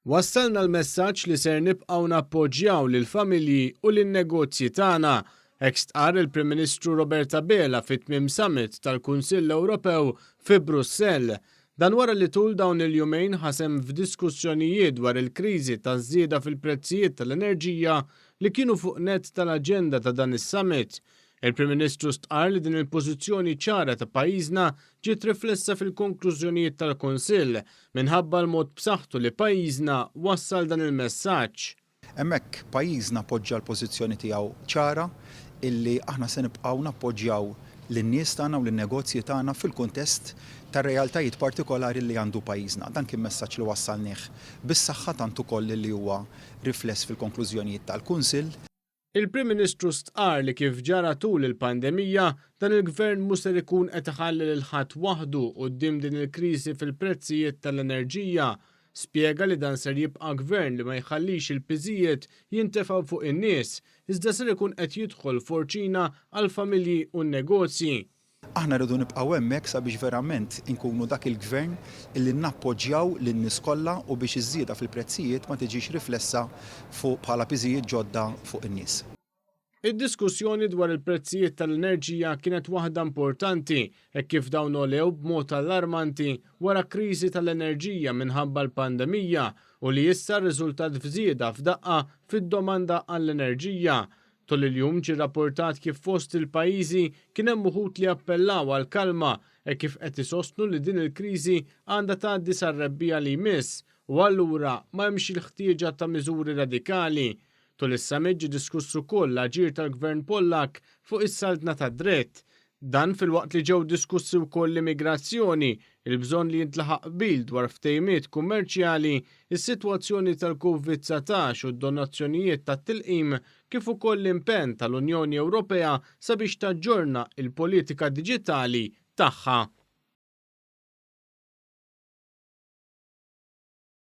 Wassalna l-messaġġ li ser nibqgħu nappoġġjaw lill-familji u lin-negozji tagħna. Hekk stqarr il-Prim Ministru Robert Abela fi tmiem summit tal-Kunsill Ewropew fi Brussell. Dan wara li tul dawn il-jumejn ħa sehem f'diskussjonijiet dwar il-kriżi taż-żieda fil-prezzijiet tal-enerġija li kienu fuq nett tal-aġenda ta' dan is-summit. Il-Prim Ministru stqarr li din il-pożizzjoni ċara ta' pajjiżna ġiet riflessa fil-konklużjonijiet tal-Kunsill minħabba l-mod b'saħħtu li pajjiżna wassal dan il-messaġġ. Hemmhekk pajjiżna poġġa l-pożizzjoni tiegħu ċara illi aħna se nibqgħu nappoġġjaw lin-nies tagħna u lin-negozji tagħna fil-kuntest tar-realtajiet partikolari li għandu pajjiżna. Dan kien messaġġ li wassalnih bis-saħħa tant ukoll li huwa rifless fil-konklużjonijiet tal-Kunsill. Il-Prim Ministru stqarr li kif ġara tul il-pandemija, dan il-Gvern mhux ser ikun qed iħalli lil ħadd waħdu quddiem din il-kriżi fil-prezzijiet tal-enerġija. Spjega li dan ser jibqa' Gvern li ma jħallix il-piżijiet jintefgħu fuq in-nies, iżda ser ikun qed jidħol forċina għall-familji u n-negozji. Aħna rridu nibqgħu hemmhekk sabiex verament inkunu dak il-Gvern illi nappoġġjaw lin-nies kollha u biex iż-żieda fil-prezzijiet ma tiġix riflessa fuq bħala piżijiet ġodda fuq in-nies. Id-diskussjoni dwar il-prezzijiet tal-enerġija kienet waħda importanti hekk kif dawn għolew b'mod allarmanti wara kriżi tal-enerġija minħabba l-pandemija u li issa rriżultat f'żieda f'daqqa fid-domanda għall-enerġija. Tul il-jum ġie rrapportat kif fost il-pajjiżi kien hemm uħud li appellaw għall-kalma hekk kif qed isostnu li din il-kriżi għandha tgħaddi sar-rebbiegħa li jmiss u allura ma hemmx il-ħtieġa ta' miżuri radikali. Tul is-summit ġie diskuss ukoll l-aġir tal-Gvern Pollakk fuq is-saltna tad-dritt. Dan filwaqt li ġew diskussi wkoll l-immigrazzjoni, il-bżonn li jintlaħaq qbil dwar ftehimiet kummerċjali, is-sitwazzjoni tal-Covid 19 u d-donazzjonijiet tat-tilqim, kif ukoll l-impenn tal-Unjoni Ewropea sabiex taġġorna il-politika diġitali tagħha.